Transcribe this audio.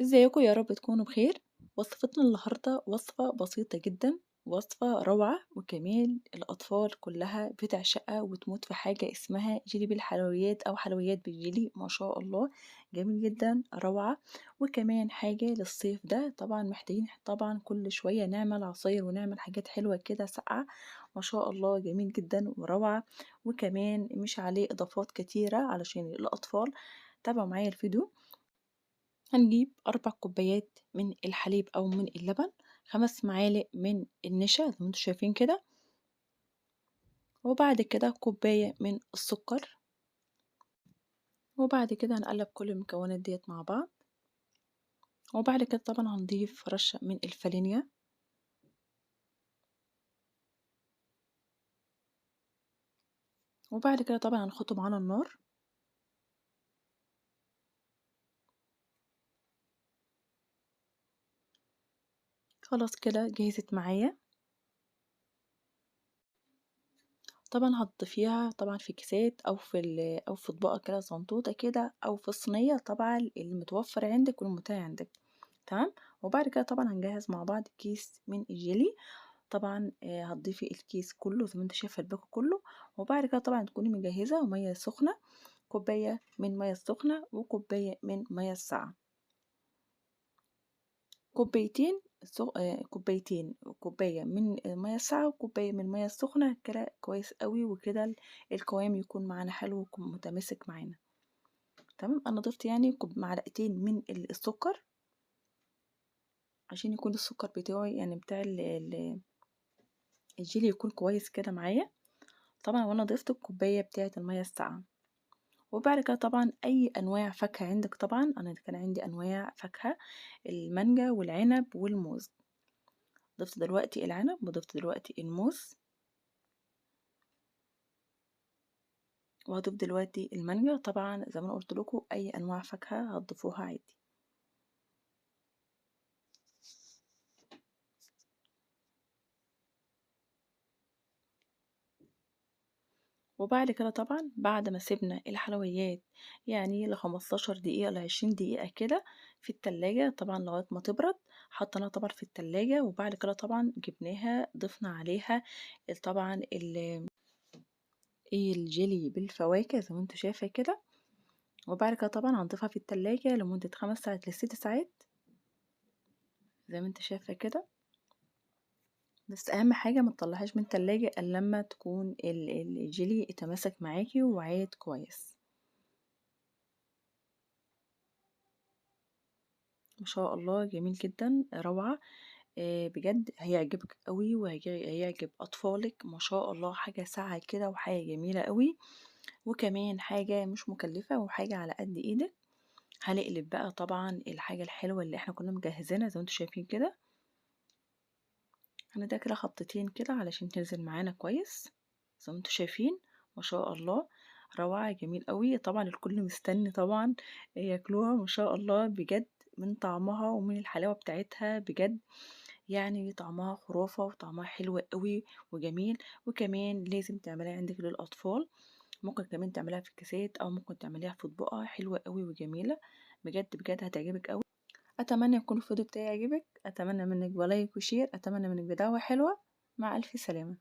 ازيكم؟ يا رب تكونوا بخير. وصفتنا النهاردة وصفة بسيطة جدا، وصفة روعة، وكمان الأطفال كلها بتعشقها وتموت في حاجة اسمها جيلي بالحلويات أو حلويات بالجيلي. ما شاء الله جميل جدا، روعة. وكمان حاجة للصيف ده، طبعا محتاجين طبعا كل شوية نعمل عصاير ونعمل حاجات حلوة كده ساقعة. ما شاء الله جميل جدا وروعة، وكمان مش عليه إضافات كتيرة علشان الأطفال. تابعوا معايا الفيديو. هنجيب 4 كوبايات من الحليب أو من اللبن، 5 معالق من النشا زي ما انتم شايفين كده، وبعد كده كوباية من السكر، وبعد كده هنقلب كل المكونات ديت مع بعض. وبعد كده طبعا هنضيف رشة من الفانيليا، وبعد كده طبعا هنحطهم على النار. خلاص كده جهزت معايا. طبعا هتضيفيها طبعا في كيسات او في اطباق كده صنطوطه كده، او في صينية، طبعا المتوفر عندك والمتاح عندك. تمام. وبعد كده طبعا هنجهز مع بعض كيس من الجيلي. طبعا هتضيفي الكيس كله زي ما انت شايفه، الباكو كله. وبعد كده طبعا تكوني مجهزة مية سخنة، كوباية من مية سخنة وكوبايه من مية ساقعه، كوبايتين كوبايتين، كوباية من المية الساقعه وكوبايه من المية السخنة كده كويس قوي، وكده القوام يكون معانا حلو ويكون متماسك معانا. تمام. انا ضفت معلقتين من السكر عشان يكون السكر بتاعي يعني بتاع الجيلي يكون كويس كده معايا. طبعا وانا ضفت الكوباية بتاعه المية الساقعه. وبعد كده طبعا اي انواع فاكهة عندك، طبعا انا كان عندي انواع فاكهة، المانجا والعنب والموز. ضفت دلوقتي العنب وضفت دلوقتي الموز، وهضيف دلوقتي المانجا. طبعا زي ما انا قلت لكم اي انواع فاكهة هتضيفوها عادي. وبعد كده طبعا بعد ما سيبنا الحلويات يعني ل15 دقيقة ل20 دقيقة كده في التلاجة، طبعا لغاية ما تبرد، حطيناها طبعا في التلاجة. وبعد كده طبعا جبناها ضفنا عليها طبعا الجيلي بالفواكه زي ما انتوا شايفة كده. وبعد كده طبعا هنضيفها في التلاجة لمدة 5 ساعات ل6 ساعات زي ما انت شايفة كده. بس اهم حاجة ما تطلعهاش من التلاجة الا لما تكون الجيلي اتماسك معاكي وعاد كويس. ما شاء الله جميل جدا، روعة. بجد هيعجبك قوي وهيعجب اطفالك. ما شاء الله حاجة ساعة كده وحاجة جميلة قوي، وكمان حاجة مش مكلفة وحاجة على قد ايدك. هنقلب بقى طبعا الحاجة الحلوة اللي احنا كنا مجهزينها زي ما انتم شايفين كده. هنديها كده خبطتين كده علشان تنزل معانا كويس زي ما انتم شايفين. ما شاء الله روعة، جميل قوي. طبعا الكل مستني طبعا ياكلوها. ما شاء الله بجد من طعمها ومن الحلاوة بتاعتها، بجد طعمها خرافة وطعمها حلو قوي وجميل. وكمان لازم تعمليها عندك للأطفال، ممكن كمان تعمليها في الكاسات أو ممكن تعمليها في اطباق، حلوة قوي وجميلة بجد بجد هتعجبك قوي. أتمنى يكون الفيديو بتاعي يعجبك، أتمنى منك ب like و share، أتمنى منك بدعوة حلوة. مع ألف سلامة.